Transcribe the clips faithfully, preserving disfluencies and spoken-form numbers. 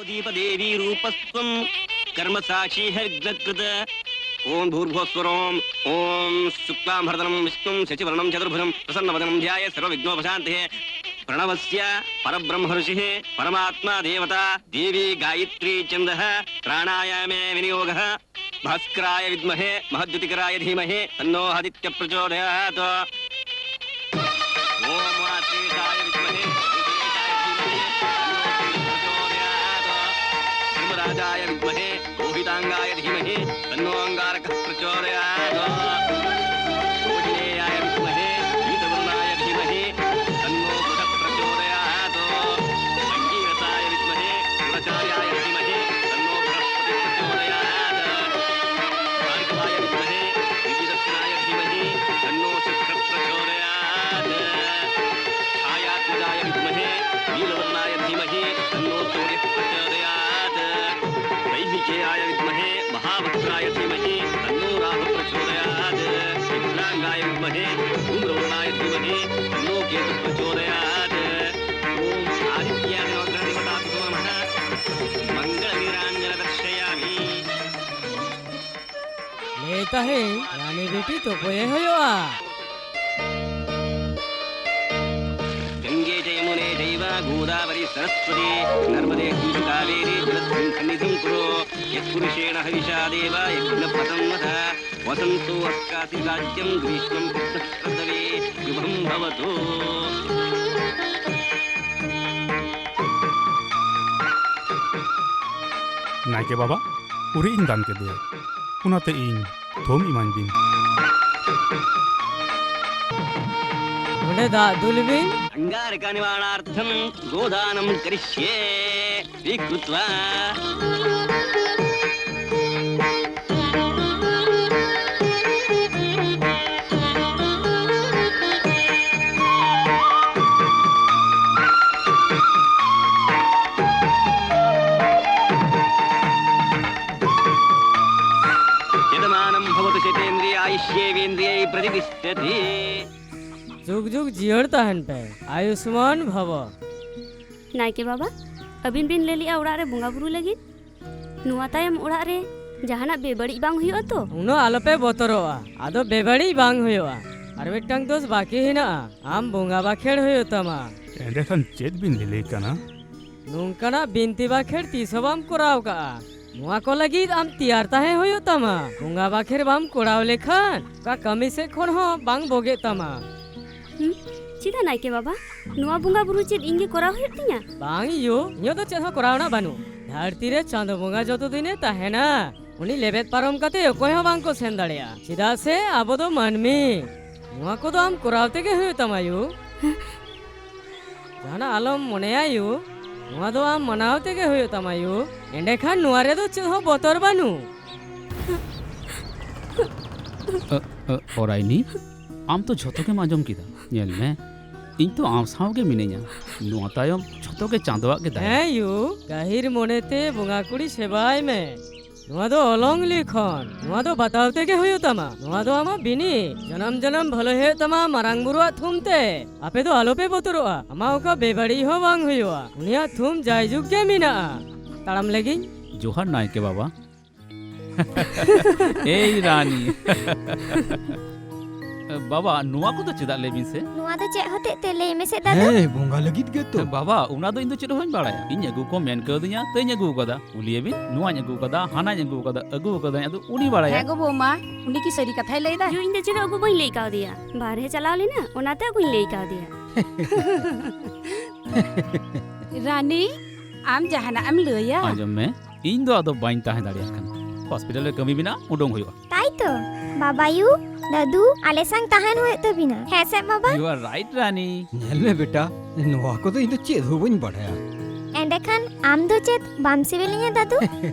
दीपदेवी रूपस्त्वं कर्मसाक्षी हरिग्नकृत। ॐ भूर्भुवः स्वरोम्। ॐ शुक्लां भरधरं विष्णुं शशिवर्णं चतुर्भुजं प्रसन्नवदनं ध्याये सर्वविघ्नोपशान्तये। प्रणवस्य परब्रह्मऋषिः परमात्मा देवता देवी गायत्री छन्दः। प्राणायामे विनियोगः। भास्कराय विद्महे महद्युतिकराय धीमहि तन्नो आदित्यः प्रचोदयात्। ॐ वात्सेताय विद्महे विशेषाय धीमहि तन्नो सूर्यः प्रचोदयात्। धर्मराजाय विद्महे लोहितांगाय धीमहि तन्नो अंगारकः प्रचोदयात्। कोटिलेयाय विद्महे पीतवर्णाय धीमहि तन्नो बुधः प्रचोदयात्। अंगीरसाय विद्महे गुणकार्याय धीमहि तन्नो बृहस्पतिः प्रचोदयात्। भार्गवाय विद्महे दिव्यदर्शनाय धीमहि तन्नो शुक्रः प्रचोदयात्। छायात्मजाय विद्महे नीलवर्णाय धीमहि तन्नो सूर्यः प्रचोदयात्। दैविकेयाय विद्महे महावक्त्राय धीमहि तन्नो राहुः प्रचोदयात्। चित्रांगाय विद्महे धूम्रवर्णाय धीमहि तन्नो केतुः प्रचोदयात्। ॐ आदित्यादिनवग्रहदेवताभ्यो नमः। मङ्गलनीराञ्जन दर्शयामि। ᱞᱟᱹᱭ ᱛᱟᱦᱮᱸ, ᱨᱟᱱᱤ ᱵᱤᱴᱤ ᱛᱩᱯᱩᱭᱮ ᱦᱩᱭᱩᱜᱼᱟ᱾ गङ्गे च यमुने चैव गोदावरी सरस्वती नर्मदे सिन्धु कावेरी जलेऽस्मिन् सन्निधिं कुरु। यत्पुरुषेण हविषा देवा यज्ञपतं वद। वसन्तो अस्यासि राज्यं ग्रीष्मं पुत्रः प्रसवे शुभं भवतु। ᱱᱟᱭᱠᱮ ᱵᱟᱵᱟ, ᱩᱨᱤᱡ ᱤᱧ ᱫᱟᱱ ᱠᱮᱫᱮᱭᱟ, ᱚᱱᱟᱛᱮ ᱤᱧ ᱛᱷᱩᱢ ᱤᱢᱟᱹᱧ ᱵᱤᱱ᱾ ᱚᱸᱰᱮ ᱫᱟᱜ ᱫᱩᱞ ᱵᱤᱱ᱾ अङ्गारकनिवारणार्थं गोदानं करिष्ये। स्वीकृत्वा। यजमानं भवतु शतेन्द्रिय आयुष्येवेन्द्रिये प्रतिष्ठति। ᱡᱩᱜᱽ ᱡᱩᱜᱽ ᱡᱤᱭᱟᱹᱲ ᱛᱟᱦᱮᱱ ᱯᱮ, ᱟᱭᱩᱥᱢᱟᱱ ᱵᱷᱟᱵᱟ᱾ ᱱᱟᱭᱠᱮ ᱵᱟᱵᱟ, ᱟᱹᱵᱤᱱ ᱵᱤᱱ ᱞᱟᱹᱭ ᱞᱮᱜᱼᱟ ᱚᱲᱟᱜ ᱨᱮ ᱵᱚᱸᱜᱟ ᱵᱩᱨᱩ ᱞᱟᱹᱜᱤᱫ᱾ ᱱᱚᱣᱟ ᱛᱟᱭᱚᱢ ᱚᱲᱟᱜ ᱨᱮ ᱡᱟᱦᱟᱱᱟᱜ ᱵᱮᱵᱟᱹᱲᱤᱡ ᱵᱟᱝ ᱦᱩᱭᱩᱜᱼᱟ ᱛᱚ? ᱩᱱᱟᱹᱜ ᱟᱞᱚᱯᱮ ᱵᱚᱛᱚᱨᱚᱜᱼᱟ, ᱟᱫᱚ ᱵᱮᱵᱟᱹᱲᱤᱡ ᱵᱟᱝ ᱦᱩᱭᱩᱜᱼᱟ᱾ ᱟᱨ ᱢᱤᱫᱴᱟᱝ ᱫᱳᱥ ᱵᱟᱹᱠᱤ ᱦᱮᱱᱟᱜᱼᱟ, ᱟᱢ ᱵᱚᱸᱜᱟ ᱵᱟᱠᱷᱮᱲ ᱦᱩᱭᱩᱜ ᱛᱟᱢᱟ᱾ ᱮᱸᱰᱮᱠᱷᱟᱱ ᱪᱮᱫ ᱵᱤᱱ ᱞᱟᱹᱞᱟᱹᱭ ᱠᱟᱱᱟ? ᱱᱚᱝᱠᱟᱱᱟᱜ ᱵᱤᱱᱛᱤ ᱵᱟᱠᱷᱮᱲ ᱛᱤᱥ ᱦᱚᱸ ᱵᱟᱢ ᱠᱚᱨᱟᱣ ᱠᱟᱜᱼᱟ᱾ ᱱᱚᱣᱟ ᱠᱚ ᱞᱟᱹᱜᱤᱫ ᱟᱢ ᱛᱮᱭᱟᱨ ᱛᱟᱦᱮᱸ ᱦᱩᱭᱩᱜ ᱛᱟᱢᱟ᱾ ᱵᱚᱸᱜᱟ ᱵᱟᱠᱷᱮᱲ ᱵᱟᱢ ᱠᱚᱨᱟᱣ ᱞᱮᱠᱷᱟᱱ ᱚᱠᱟ ᱠᱟᱹᱢᱤ ᱥᱮᱫ ᱠᱷᱚᱱ ᱦᱚᱸ ᱵᱟᱝ ᱵᱚᱜᱮᱜ ᱛᱟᱢᱟ᱾ ᱦᱩᱸ? ᱪᱮᱫᱟᱜ ᱱᱟᱭᱠᱮ ᱵᱟᱵᱟ? ᱱᱚᱣᱟ ᱵᱚᱸᱜᱟ ᱵᱩᱨᱩ ᱪᱮᱫ ᱤᱧ ᱜᱮ ᱠᱚᱨᱟᱣ ᱦᱩᱭᱩᱜ ᱛᱤᱧᱟ? ᱵᱟᱝ ᱭᱳ, ᱤᱧᱟᱹᱜ ᱫᱚ ᱪᱮᱫ ᱦᱚᱸ ᱠᱚᱨᱟᱣ ᱨᱮᱱᱟᱜ ᱵᱟᱹᱱᱩᱜ᱾ ᱫᱷᱟᱹᱨᱛᱤ ᱨᱮ ᱪᱟᱸᱫᱚ ᱵᱚᱸᱜᱟ ᱡᱚᱛᱚ ᱫᱤᱱᱮ ᱛᱟᱦᱮᱱᱟ, ᱩᱱᱤ ᱞᱮᱵᱮᱫ ᱯᱟᱨᱚᱢ ᱠᱟᱛᱮ ᱚᱠᱚᱭ ᱦᱚᱸ ᱵᱟᱝ ᱠᱚ ᱥᱮᱱ ᱫᱟᱲᱮᱭᱟᱜᱼᱟ, ᱪᱮᱫᱟᱜ ᱥᱮ ᱟᱵᱚ ᱫᱚ ᱢᱟᱹᱱᱢᱤ᱾ ᱱᱚᱣᱟ ᱠᱚᱫᱚ ᱟᱢ ᱠᱚᱨᱟᱣ ᱛᱮᱜᱮ ᱦᱩᱭᱩᱜ ᱛᱟᱢᱟ ᱭᱳ᱾ ᱡᱟᱦᱟᱱᱟᱜ ᱟᱞᱚᱢ ᱢᱚᱱᱮᱭᱟ ᱭᱳ, ᱱᱚᱣᱟ ᱫᱚ ᱟᱢ ᱢᱟᱱᱟᱣ ᱛᱮᱜᱮ ᱦᱩᱭᱩᱜ ᱛᱟᱢᱟ ᱭᱳ᱾ ᱮᱸᱰᱮᱠᱷᱟᱱ ᱱᱚᱣᱟ ᱨᱮᱫᱚ ᱪᱮᱫ ᱦᱚᱸ ᱵᱚᱛᱚᱨ ᱵᱟᱹᱱᱩᱜ᱾ ᱚ, ᱚ, ᱚᱨᱟᱭᱱᱤ, ᱟᱢ ᱛᱚ ᱡᱷᱚᱛᱚ ᱜᱮᱢ ᱟᱸᱡᱚᱢ ᱠᱮᱫᱟ᱾ ᱧᱮᱞ ᱢᱮ, ᱤᱧ ᱛᱚ ᱟᱢ ᱥᱟᱶ ᱜᱮ ᱢᱤᱱᱟᱹᱧᱟ᱾ ᱱᱚᱣᱟ ᱛᱟᱭᱚᱢ ᱡᱷᱚᱛᱚ ᱜᱮ ᱪᱟᱸᱫᱚᱣᱟᱜ ᱜᱮ ᱫᱟᱭᱟ᱾ ᱦᱮᱸ ᱭᱳ, ᱜᱟᱹᱦᱤᱨ ᱢᱚᱱᱮᱛᱮ ᱵᱚᱸᱜᱟ ᱠᱩᱲᱤ ᱥᱮᱵᱟᱭ ᱢᱮ᱾ ᱱᱚᱣᱟ ᱫᱚ ᱚᱞᱚᱝ ᱞᱤᱠᱷᱚᱱ᱾ ᱱᱚᱣᱟ ᱫᱚ ᱵᱟᱛᱟᱣ ᱛᱮᱜᱮ ᱦᱩᱭᱩᱜ ᱛᱟᱢᱟ᱾ ᱱᱚᱣᱟ ᱫᱚ ᱟᱢᱟᱜ ᱵᱤᱱᱤᱰ᱾ ᱡᱚᱱᱚᱢ ᱡᱚᱱᱚᱢ ᱵᱷᱟᱹᱞᱟᱹᱭ ᱦᱩᱭᱩᱜ ᱛᱟᱢᱟ ᱢᱟᱨᱟᱝ ᱵᱩᱨᱩᱣᱟᱜ ᱛᱷᱩᱢ ᱛᱮ᱾ ᱟᱯᱮ ᱫᱚ ᱟᱞᱚᱯᱮ ᱵᱚᱛᱚᱨᱚᱜᱼᱟ᱾ ᱟᱢᱟᱜ ᱚᱠᱟ ᱵᱮᱵᱟᱹᱲᱤᱡ ᱦᱚᱸ ᱵᱟᱝ ᱦᱩᱭᱩᱜᱼᱟ᱾ ᱩᱱᱤᱭᱟᱜ ᱛᱷᱩᱢ ᱡᱟᱭᱡᱩᱜᱽ ᱜᱮ ᱢᱮᱱᱟᱜᱼᱟ᱾ ᱛᱟᱲᱟᱢ ᱞᱮᱜᱤᱧ᱾ ᱡᱚᱦᱟᱨ ᱱᱟᱭᱠᱮ ᱵᱟᱵᱟ᱾ ᱮᱭ ᱨᱟᱱᱤ᱾ ᱵᱟᱵᱟ, ᱱᱚᱣᱟ ᱠᱚᱫᱚ ᱪᱮᱫᱟᱜ ᱞᱟᱹᱭ ᱵᱤᱱ ᱥᱮ? ᱱᱚᱣᱟ ᱫᱚ ᱪᱮᱫ ᱦᱚᱛᱮᱡ ᱛᱮ ᱞᱟᱹᱭ ᱢᱮᱥᱮ ᱫᱟᱫᱩ? ᱦᱮᱸ, ᱵᱚᱸᱜᱟ ᱞᱟᱹᱜᱤᱫ ᱜᱮ ᱛᱚ᱾ ᱵᱟᱵᱟ, ᱚᱱᱟ ᱫᱚ ᱤᱧ ᱫᱚ ᱪᱮᱫ ᱦᱚᱸ ᱵᱟᱹᱧ ᱵᱟᱲᱟᱭᱟ᱾ ᱤᱧ ᱟᱹᱜᱩ ᱠᱚ ᱢᱮᱱ ᱠᱟᱣᱫᱤᱧᱟ, ᱛᱟᱹᱧ ᱟᱹᱜᱩ ᱟᱠᱟᱫᱟ᱾ ᱠᱩᱞᱤᱭᱮ ᱵᱤᱱ, ᱱᱚᱣᱟᱧ ᱟᱹᱜᱩ ᱟᱠᱟᱫᱟ, ᱦᱟᱱᱟᱧ ᱟᱹᱜᱩ ᱟᱠᱟᱫᱟ, ᱟᱹᱜᱩ ᱟᱠᱟᱫᱟᱧ, ᱟᱫᱚ ᱩᱱᱤ ᱵᱟᱲᱟᱭᱟ᱾ ᱦᱮᱸ ᱜᱳ ᱵᱳᱢᱟ, ᱩᱱᱤ ᱠᱤ ᱥᱟᱹᱨᱤ ᱠᱟᱛᱷᱟᱭ ᱞᱟᱹᱭ ᱮᱫᱟ? ᱭᱳ, ᱤᱧ ᱫᱚ ᱪᱮᱫ ᱦᱚᱸ ᱟᱹᱜᱩ ᱵᱟᱹᱧ ᱞᱟᱹᱭ ᱠᱟᱣᱫᱮᱭᱟ, ᱵᱟᱦᱨᱮ ᱪᱟᱞᱟᱣ ᱞᱮᱱᱟ, ᱚᱱᱟᱛᱮ ᱟᱹᱜᱩᱧ ᱞᱟᱹᱭ ᱠᱟᱣᱫᱮᱭᱟ᱾ ᱨᱟᱱᱤ, ᱟᱢ ᱡᱟᱦᱟᱱᱟᱜ ᱮᱢ ᱞᱟᱹᱭᱟ? ᱟᱸᱡᱚᱢ ᱢᱮ, ᱤᱧ ᱫᱚ ᱟᱫᱚ ᱵᱟᱹᱧ ᱛᱟᱦᱮᱸ ᱫᱟᱲᱮᱭᱟᱜ ᱠᱟᱱᱟ᱾ ᱦᱚᱥᱯᱤᱴᱟᱞ ᱨᱮ ᱠᱟᱹᱢᱤ ᱢᱮᱱᱟᱜᱼᱟ, ᱩᱰᱩᱝ ᱦᱩᱭᱩᱜᱼᱟ᱾ ᱛᱟᱭ ᱛᱚ, ᱵᱟᱵᱟᱭᱩ, ᱫᱟᱫᱩ, ᱟᱞᱮ ᱥᱟᱝ ᱛᱟᱦᱮᱱ ᱦᱩᱭᱩᱜ ᱛᱟᱵᱤᱱᱟ᱾ ᱦᱮᱸ ᱥᱮ ᱵᱟᱵᱟ? You are right, ᱨᱟᱱᱤ᱾ ᱧᱮᱞ ᱢᱮ ᱵᱮᱴᱟ, ᱱᱚᱣᱟ ᱠᱚᱫᱚ ᱤᱧ ᱫᱚ ᱪᱮᱫ ᱦᱚᱸ ᱵᱟᱹᱧ ᱵᱟᱲᱟᱭᱟ᱾ ᱮᱸᱰᱮᱠᱷᱟᱱ ᱟᱢ ᱫᱚ ᱪᱮᱫ ᱵᱟᱢ ᱥᱤᱵᱤᱞᱤᱧᱟ ᱫᱟᱫᱩ?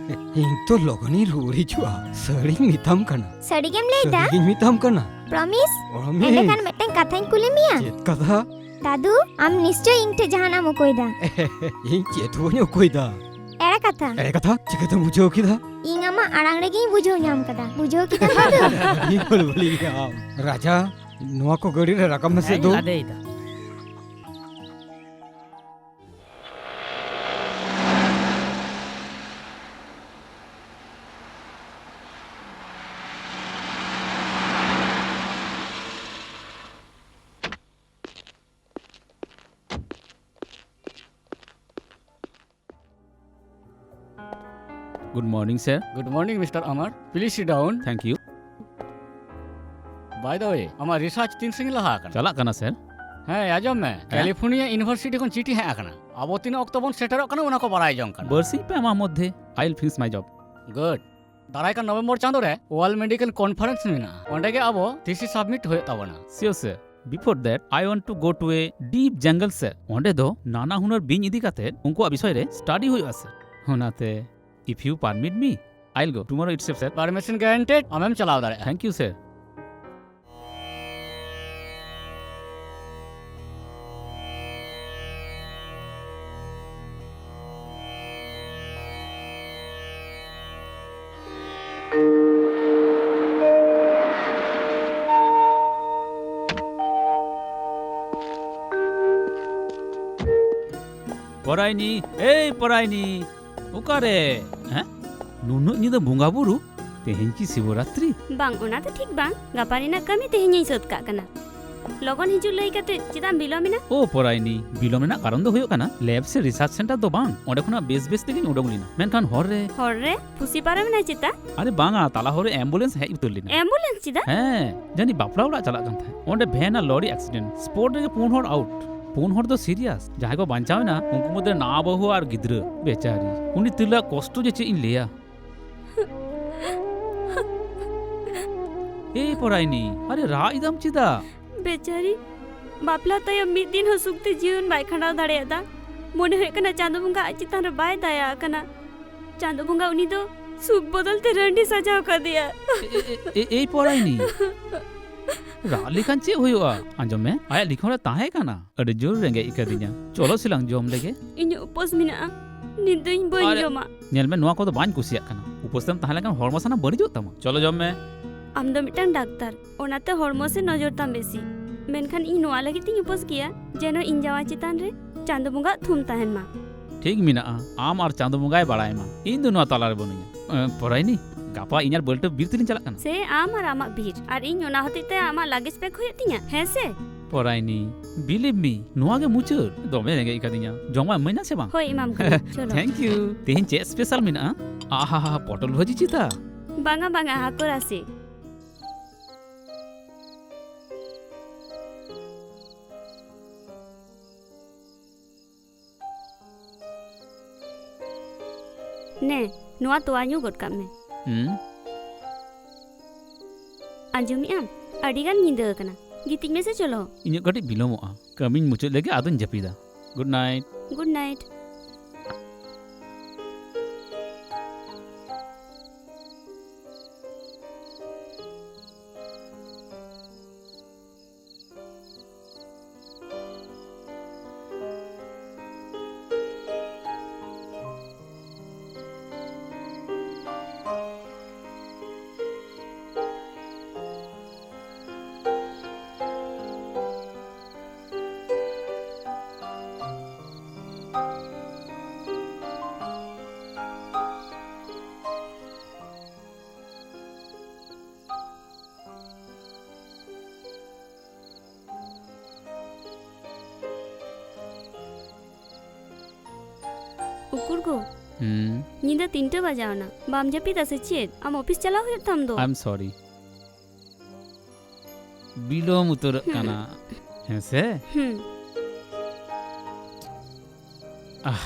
ᱤᱧ ᱛᱚ ᱞᱚᱜᱚᱱᱤᱧ ᱨᱩᱣᱟᱹᱲ ᱦᱤᱡᱩᱜᱼᱟ, ᱥᱟᱹᱨᱤᱧ ᱢᱮᱛᱟᱢ ᱠᱟᱱᱟ᱾ ᱥᱟᱹᱨᱤ ᱜᱮᱢ ᱞᱟᱹᱭ ᱫᱟ? ᱥᱟᱹᱨᱤ ᱜᱤᱧ ᱢᱮᱛᱟᱢ ᱠᱟᱱᱟ᱾ Promise? Promise᱾ ᱮᱸᱰᱮᱠᱷᱟᱱ ᱢᱤᱫᱴᱟᱝ ᱠᱟᱛᱷᱟᱧ ᱠᱩᱞᱤ ᱢᱮᱭᱟ? ᱪᱮᱫ ᱠᱟᱛᱷᱟ? ᱫᱟᱫᱩ, ᱟᱢ ᱱᱤᱥᱪᱚᱭ ᱤᱧ ᱴᱷᱮᱡ ᱡᱟᱦᱟᱱᱟᱜ ᱮᱢ ᱚᱠᱚᱭ ᱫᱟ᱾ ᱤᱧ ᱪᱮᱫ ᱦᱚᱸ ᱵᱟᱹᱧ ᱚᱠᱚᱭ ᱫᱟ᱾ ᱮᱲᱮ ᱠᱟᱛᱷᱟ᱾ ᱮᱲᱮ ᱠᱟᱛᱷᱟ? ᱪᱤᱠᱟᱹᱛᱮᱢ ᱵᱩᱡᱷᱟᱹᱣ ᱠᱮᱫᱟ? ᱤᱧ ᱟᱢᱟᱜ ᱟᱲᱟᱝ ᱨᱮᱜᱮᱧ ᱵᱩᱡᱷᱟᱹᱣ ᱧᱟᱢ ᱠᱟᱫᱟ᱾ ᱵᱩᱡᱷᱟᱹᱣ ᱠᱮᱫᱟᱢ ᱫᱟᱫᱩ? ᱟᱹᱰᱤ ᱵᱟᱹᱲᱵᱟᱹᱲᱤ ᱜᱮᱭᱟᱢ᱾ ᱨᱟᱡᱟ, ᱱᱚᱣᱟ ᱠᱚ ᱜᱟᱹᱰᱤ ᱨᱮ ᱨᱟᱠᱟᱵ ᱢᱮᱥᱮ ᱦᱮᱸᱧ ᱫᱩ᱾ ᱞᱟᱫᱮᱭᱮᱫᱟ᱾ Good morning, sir. Good morning, Mister Amar. Please sit down. Thank you. By the way, ᱟᱢᱟᱜ ᱨᱤᱥᱟᱨᱪ ᱛᱤᱱ ᱥᱟᱺᱜᱤᱧ ᱞᱟᱦᱟ ᱟᱠᱟᱱᱟ? ᱪᱟᱞᱟᱜ ᱠᱟᱱᱟ, sir. ᱦᱮᱸ, ᱟᱸᱡᱚᱢ ᱢᱮ, ᱦᱮᱸ? ᱠᱮᱞᱤᱯᱷᱳᱨᱱᱤᱭᱟ ᱤᱭᱩᱱᱤᱵᱷᱟᱨᱥᱤᱴᱤ ᱠᱷᱚᱱ ᱪᱤᱴᱷᱤ ᱦᱮᱡ ᱟᱠᱟᱱᱟ᱾ ᱟᱵᱚ ᱛᱤᱱᱟᱹᱜ ᱚᱠᱛᱚ ᱵᱚᱱ ᱥᱮᱴᱮᱨᱚᱜ ᱠᱟᱱᱟ, ᱚᱱᱟ ᱠᱚ ᱵᱟᱲᱟᱭ ᱡᱚᱝ ᱠᱟᱱᱟ᱾ ᱵᱟᱨᱥᱤᱧ ᱯᱮ ᱮᱢᱟ ᱢᱚᱫᱽᱫᱷᱮ, I'll finish my job. Good. ᱫᱟᱨᱟᱭ ᱠᱟᱱ ᱱᱚᱵᱷᱮᱢᱵᱚᱨ ᱪᱟᱸᱫᱳ ᱨᱮ ᱣᱟᱨᱞᱰ ᱢᱮᱰᱤᱠᱮᱞ ᱠᱚᱱᱯᱷᱟᱨᱮᱱᱥ ᱢᱮᱱᱟᱜᱼᱟ᱾ ᱚᱸᱰᱮ ᱜᱮ ᱟᱵᱚ ᱛᱷᱤᱥᱤᱥ ᱥᱟᱵᱢᱤᱴ ᱦᱩᱭᱩᱜ ᱛᱟᱵᱚᱱᱟ᱾ Sure, sir. Before that, I want to go to a deep jungle, sir. ᱚᱸᱰᱮ ᱫᱚ ᱱᱟᱱᱟ ᱦᱩᱱᱟᱹᱨ ᱵᱤᱧ ᱤᱫᱤ ᱠᱟᱛᱮ ᱩᱱᱠᱩᱣᱟᱜ ᱵᱤᱥᱚᱭ ᱨᱮ ᱥᱴᱟᱰᱤ ᱦᱩᱭᱩᱜᱼᱟ, sir. ᱚᱱᱟᱛᱮ, if you permit me, I'll go tomorrow itself, sir. Permission granted, ᱟᱢᱮᱢ ᱪᱟᱞᱟᱣ ᱫᱟᱲᱮᱭᱟᱜᱼᱟ᱾ Thank you, sir. ᱯᱚᱨᱟᱭᱱᱤ, ᱮᱭ ᱯᱚᱨᱟᱭᱱᱤ, ᱚᱠᱟᱨᱮ? ᱦᱮᱸ? ᱱᱩᱱᱟᱹᱜ ᱧᱤᱫᱟᱹ ᱵᱚᱸᱜᱟ ᱵᱩᱨᱩ? ᱛᱮᱦᱮᱧ ᱠᱤ ᱥᱤᱵᱚᱨᱟᱛᱨᱤ? ᱵᱟᱝ, ᱚᱱᱟ ᱫᱚ ᱴᱷᱤᱠ ᱵᱟᱝ᱾ ᱜᱟᱯᱟ ᱨᱮᱱᱟᱜ ᱠᱟᱹᱢᱤ ᱛᱮᱦᱮᱧᱤᱧ ᱥᱟᱹᱛ ᱠᱟᱜ ᱠᱟᱱᱟ᱾ ᱞᱚᱜᱚᱱ ᱦᱤᱡᱩᱜ ᱞᱟᱹᱭ ᱠᱟᱛᱮ ᱪᱮᱫᱟᱜ ᱮᱢ ᱵᱤᱞᱚᱢ ᱮᱱᱟ? ᱳ ᱯᱚᱨᱟᱭᱱᱤ, ᱵᱤᱞᱚᱢ ᱨᱮᱱᱟᱜ ᱠᱟᱨᱚᱱ ᱫᱚ ᱦᱩᱭᱩᱜ ᱠᱟᱱᱟ ᱞᱮᱵ ᱥᱮ ᱨᱤᱥᱟᱨᱪ ᱥᱮᱱᱴᱟᱨ ᱫᱚ ᱵᱟᱝ, ᱚᱸᱰᱮ ᱠᱷᱚᱱᱟᱜ ᱵᱮᱥ ᱵᱮᱥ ᱛᱮᱜᱤᱧ ᱩᱰᱩᱝ ᱞᱮᱱᱟ, ᱢᱮᱱᱠᱷᱟᱱ ᱦᱚᱨ ᱨᱮ ᱦᱚᱨ ᱨᱮ ᱯᱷᱩᱥᱤ ᱯᱟᱨᱚᱢ ᱮᱱᱟᱭ ᱪᱮᱛᱟ? ᱟᱨᱮ ᱵᱟᱝᱟ, ᱛᱟᱞᱟ ᱦᱚᱨ ᱨᱮ ᱮᱢᱵᱩᱞᱮᱱᱥ ᱦᱮᱡ ᱩᱛᱟᱹᱨ ᱞᱮᱱᱟ᱾ ᱮᱢᱵᱩᱞᱮᱱᱥ ᱪᱮᱫᱟᱜ? ᱦᱮᱸ, ᱡᱟᱹᱱᱤᱡ ᱵᱟᱯᱞᱟ ᱚᱲᱟᱜ ᱪᱟᱞᱟᱜ ᱠᱟᱱ ᱛᱟᱦᱮᱸᱫ᱾ ᱚᱸᱰᱮ ᱵᱷᱮᱱ ᱟᱨ ᱞᱚᱨᱤ ᱮᱠᱥᱤᱰᱮᱱᱴ, ᱥᱯᱚᱴ ᱨᱮᱜᱮ ᱯᱩᱱ ᱦᱚᱲ ᱟᱣᱩᱴ᱾ ᱯᱩᱱ ᱦᱚᱲ ᱫᱚ ᱥᱤᱨᱤᱭᱟᱥ, ᱡᱟᱦᱟᱸᱭ ᱠᱚ ᱵᱟᱧᱪᱟᱣ ᱮᱱᱟ ᱩᱱᱠᱩ ᱢᱩᱫᱽᱨᱮ ᱱᱟᱣᱟ ᱵᱟᱹᱦᱩ ᱟᱨ ᱜᱤᱫᱽᱨᱟᱹ᱾ ᱵᱮᱪᱟᱨᱤ, ᱩᱱᱤ ᱛᱤᱨᱞᱟᱹᱣᱟᱜ ᱠᱚᱥᱴᱚ ᱡᱮ ᱪᱮᱫ ᱤᱧ ᱞᱟᱹᱭᱟ᱾ ᱮ ᱯᱚᱨᱟᱭᱱᱤ, ᱟᱨᱮ ᱨᱟᱜ ᱮᱫᱟᱢ ᱪᱮᱫᱟᱜ? ᱵᱮᱪᱟᱨᱤ, ᱵᱟᱯᱞᱟ ᱛᱟᱭᱚᱢ ᱢᱤᱫ ᱫᱤᱱ ᱦᱚᱸ ᱥᱩᱠᱛᱮ ᱡᱤᱭᱚᱱ ᱵᱟᱭ ᱠᱷᱟᱸᱰᱟᱣ ᱫᱟᱲᱮᱭᱟᱫᱟ᱾ ᱢᱚᱱᱮ ᱦᱩᱭᱩᱜ ᱠᱟᱱᱟ ᱪᱟᱸᱫᱚ ᱵᱚᱸᱜᱟ ᱟᱡ ᱪᱮᱛᱟᱱ ᱨᱮ ᱵᱟᱭ ᱫᱟᱭᱟ ᱟᱠᱟᱱᱟ᱾ ᱪᱟᱸᱫᱚ ᱵᱚᱸᱜᱟ ᱩᱱᱤ ᱫᱚ ᱥᱩᱠ ᱵᱚᱫᱚᱞ ᱛᱮ ᱨᱟᱺᱰᱤ ᱥᱟᱡᱟᱣ ᱠᱟᱫᱮᱭᱟ᱾ ᱮ, ᱮ, ᱮ, ᱮ, ᱮᱭ ᱯᱚᱨᱟᱭᱱᱤ, ᱨᱟᱜ ᱞᱮᱠᱷᱟᱱ ᱪᱮᱫ ᱦᱩᱭᱩᱜᱼᱟ? ᱟᱸᱡᱚᱢ ᱢᱮ, ᱟᱭᱟᱜ ᱞᱤᱠᱷᱚᱱ ᱨᱮ ᱛᱟᱦᱮᱸ ᱠᱟᱱᱟ, "ᱟᱹᱰᱤ ᱡᱳᱨ ᱨᱮᱸᱜᱮᱡ ᱟᱠᱟᱫᱤᱧᱟ, ᱪᱚᱞᱚ ᱥᱮᱞᱟᱝ ᱡᱚᱢ ᱞᱮᱜᱮ᱾" ᱤᱧᱟᱹᱜ ᱩᱯᱟᱹᱥ ᱢᱮᱱᱟᱜᱼᱟ, ᱱᱤᱛ ᱫᱚ ᱤᱧ ᱵᱟᱹᱧ ᱟᱨ ᱡᱚᱢᱟ᱾ ᱧᱮᱞ ᱢᱮ, ᱱᱚᱣᱟ ᱠᱚᱫᱚ ᱵᱟᱹᱧ ᱠᱩᱥᱤᱭᱟᱜ ᱠᱟᱱᱟ᱾ ᱩᱯᱟᱹᱥ ᱛᱮᱢ ᱛᱟᱦᱮᱸ ᱞᱮᱱᱠᱷᱟᱱ ᱦᱚᱲᱢᱚ ᱥᱟᱱᱟᱢ ᱵᱟᱹᱲᱤᱡᱚᱜ ᱛᱟᱢᱟ᱾ ᱪᱚᱞᱚ ᱡᱚᱢ ᱢᱮ᱾ ᱟᱢ ᱫᱚ ᱢᱤᱫᱴᱟᱝ ᱰᱟᱠᱛᱟᱨ, ᱚᱱᱟᱛᱮ ᱦᱚᱲᱢᱚ ᱥᱮ ᱱᱚᱡᱚᱨ ᱛᱟᱢ ᱵᱮᱥᱤ᱾ ᱢᱮᱱᱠᱷᱟᱱ ᱤᱧ ᱱᱚᱣᱟ ᱞᱟᱹᱜᱤᱫ ᱛᱤᱧ ᱩᱯᱟᱹᱥ ᱜᱮᱭᱟ, ᱡᱮᱱᱚ ᱤᱧ ᱡᱟᱶᱟᱭ ᱪᱮᱛᱟᱱ ᱨᱮ ᱪᱟᱸᱫᱚ ᱵᱚᱸᱜᱟᱣᱟᱜ ᱛᱷᱩᱢ ᱛᱟᱦᱮᱱ ᱢᱟ᱾ ᱴᱷᱤᱠ ᱢᱮᱱᱟᱜᱼᱟ, ᱟᱢ ᱟᱨ ᱪᱟᱸᱫᱚ ᱵᱚᱸᱜᱟᱭ ᱵᱟᱲᱟᱭ ᱢᱟ, ᱤᱧ ᱫᱚ ᱱᱚᱣᱟ ᱛᱟᱞᱟ ᱨᱮ ᱵᱟᱹᱱᱩᱧᱟ᱾ ᱮ, ᱯᱚᱨᱟᱭᱱᱤ, ᱜᱟᱯᱟ ᱤᱧ ᱟᱨ ᱵᱟᱹᱞᱴᱟᱹ ᱵᱤᱨ ᱛᱮᱞᱤᱧ ᱪᱟᱞᱟᱜ ᱠᱟᱱᱟ᱾ ᱥᱮ ᱟᱢ ᱟᱨ ᱟᱢᱟᱜ ᱵᱤᱨ, ᱟᱨ ᱤᱧ ᱚᱱᱟ ᱦᱚᱛᱮᱡ ᱛᱮ ᱟᱢᱟᱜ ᱞᱟᱜᱮᱡᱽ ᱯᱮᱠ ᱦᱩᱭᱩᱜ ᱛᱤᱧᱟ, ᱦᱮᱸ ᱥᱮ? ᱯᱚᱨᱟᱭᱱᱤ, believe me, ᱱᱚᱣᱟ ᱜᱮ ᱢᱩᱪᱟᱹᱫ᱾ ᱫᱚᱢᱮ ᱨᱮᱸᱜᱮᱡ ᱟᱠᱟᱫᱤᱧᱟ, ᱡᱚᱢᱟᱜ ᱤᱢᱟᱹᱧᱟ ᱥᱮ ᱵᱟᱝ? ᱦᱳᱭ, ᱮᱢᱟᱢ ᱠᱟᱹᱱᱟᱹᱧ, ᱪᱚᱞᱚ᱾ Thank you. ᱛᱮᱦᱮᱧ ᱪᱮᱫ ᱥᱯᱮᱥᱟᱞ ᱢᱮᱱᱟᱜᱼᱟ? ᱟᱦᱟ, ᱯᱚᱴᱚᱞ ᱵᱷᱟᱹᱡᱤ ᱪᱮᱛᱟ? ᱵᱟᱝᱟ, ᱵᱟᱝᱟ, ᱦᱟᱹᱠᱩ ᱨᱟᱥᱮ᱾ ᱱᱮ, ᱱᱚᱣᱟ ᱛᱚᱣᱟ ᱧᱩ ᱜᱚᱫ ᱠᱟᱜ ᱢᱮ᱾ ᱦᱩᱸ? ᱟᱸᱡᱚᱢᱮᱜ ᱟᱢ? ᱟᱹᱰᱤ ᱜᱟᱱ ᱧᱤᱫᱟᱹ ᱟᱠᱟᱱᱟ᱾ ᱜᱤᱛᱤᱡ ᱢᱮᱥᱮ ᱪᱚᱞᱚ᱾ ᱤᱧᱟᱹᱜ ᱠᱟᱹᱴᱤᱡ ᱵᱤᱞᱚᱢᱚᱜᱼᱟ᱾ ᱠᱟᱹᱢᱤᱧ ᱢᱩᱪᱟᱹᱫ ᱞᱮᱜᱮ, ᱟᱫᱚᱧ ᱡᱟᱹᱯᱤᱫᱟ᱾ Good night᱾ Good night᱾ ᱩᱠᱩᱨ ᱜᱳ? ᱦᱩᱸ᱾ ᱧᱤᱫᱟᱹ ᱛᱤᱱᱴᱟᱹ ᱵᱟᱡᱟᱣ ᱮᱱᱟ᱾ ᱵᱟᱢ ᱡᱟᱹᱯᱤᱫᱟ ᱥᱮ ᱪᱮᱫ? ᱟᱢ ᱚᱯᱷᱤᱥ ᱪᱟᱞᱟᱣ ᱦᱩᱭᱩᱜ ᱛᱟᱢ ᱫᱚ᱾ I'm sorry᱾ ᱵᱤᱞᱚᱢ ᱩᱛᱟᱹᱨᱚᱜ ᱦᱩᱸ᱾ ᱠᱟᱱᱟ, ᱦᱮᱸ ᱥᱮ? ᱦᱩᱸ᱾ ᱟᱦ,